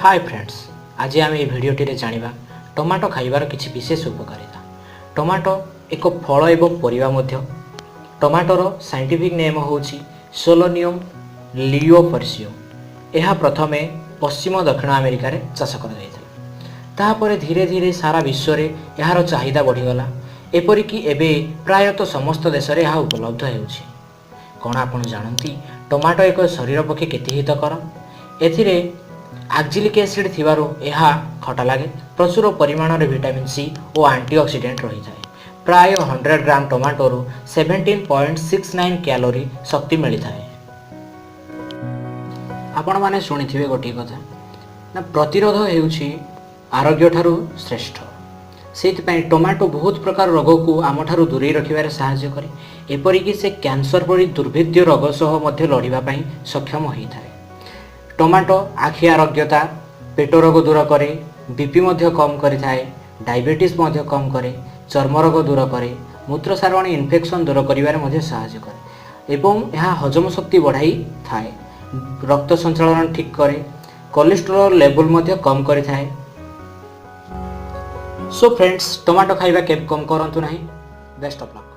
ହାଏ friends, ଆଜି ଆମେ ଏହି ଭିଡ଼ିଓଟିରେ ଜାଣିବା ଟମାଟୋ ଖାଇବାର କିଛି ବିଶେଷ ଉପକାରିତା। ଟମାଟୋ ଏକ ଫଳ ଏବଂ ପରିବା ମଧ୍ୟ। ଟମାଟୋର ସାଇଣ୍ଟିଫିକ୍ ନେମ୍ ହେଉଛି ସୋଲୋନିୟମ୍ ଲିଓପର୍ସିୟମ୍। ଏହା ପ୍ରଥମେ ପଶ୍ଚିମ ଦକ୍ଷିଣ ଆମେରିକାରେ ଚାଷ କରାଯାଇଥିଲା। ତାପରେ ଧୀରେ ଧୀରେ ସାରା ବିଶ୍ୱରେ ଏହାର ଚାହିଦା ବଢ଼ିଗଲା। ଏପରିକି ଏବେ ପ୍ରାୟତଃ ସମସ୍ତ ଦେଶରେ ଏହା ଉପଲବ୍ଧ ହେଉଛି। କ'ଣ ଆପଣ ଜାଣନ୍ତି, ଟମାଟୋ ଏକ ଶରୀର ପକ୍ଷେ କେତେ ହିତକର? ଏଥିରେ ଅକ୍ଜାଲିକ୍ ଏସିଡ୍ ଥିବାରୁ ଏହା ଖଟା ଲାଗେ। ପ୍ରଚୁର ପରିମାଣରେ ଭିଟାମିନ୍ ସି ଓ ଆଣ୍ଟିଅକ୍ସିଡେଣ୍ଟ ରହିଥାଏ। ପ୍ରାୟ 100 ଗ୍ରାମ ଟମାଟୋରୁ 17.69 କ୍ୟାଲୋରି ଶକ୍ତି ମିଳିଥାଏ। ଆପଣମାନେ ଶୁଣିଥିବେ ଗୋଟିଏ କଥା ନା, ପ୍ରତିରୋଧ ହେଉଛି ଆରୋଗ୍ୟ ଠାରୁ ଶ୍ରେଷ୍ଠ। ସେଇଥିପାଇଁ ଟମାଟୋ ବହୁତ ପ୍ରକାର ରୋଗକୁ ଆମଠାରୁ ଦୂରେଇ ରଖିବାରେ ସାହାଯ୍ୟ କରେ। ଏପରିକି ସେ କ୍ୟାନ୍ସର ପରି ଦୁର୍ଭେଦ୍ୟ ରୋଗ ସହ ମଧ୍ୟ ଲଢ଼ିବା ପାଇଁ ସକ୍ଷମ ହୋଇଥାଏ। ଟମାଟୋ ଆଖି ଆରୋଗ୍ୟତା, ପେଟ ରୋଗ ଦୂର କରେ, ବିପି ମଧ୍ୟ କମ୍ କରିଥାଏ, ଡାଇବେଟିସ୍ ମଧ୍ୟ କମ୍ କରେ, ଚର୍ମ ରୋଗ ଦୂର କରେ, ମୂତ୍ରସାରଣୀ ଇନଫେକ୍ସନ୍ ଦୂର କରିବାରେ ମଧ୍ୟ ସାହାଯ୍ୟ କରେ ଏବଂ ଏହା ହଜମ ଶକ୍ତି ବଢ଼ାଇଥାଏ, ରକ୍ତ ସଞ୍ଚାଳନ ଠିକ୍ କରେ, କୋଲେଷ୍ଟ୍ରଲ୍ ଲେଭଲ୍ ମଧ୍ୟ କମ୍ କରିଥାଏ। ସୋ ଫ୍ରେଣ୍ଡସ୍, ଟମାଟୋ ଖାଇବା କେବେ କମ୍ କରନ୍ତୁ ନାହିଁ। Best of luck.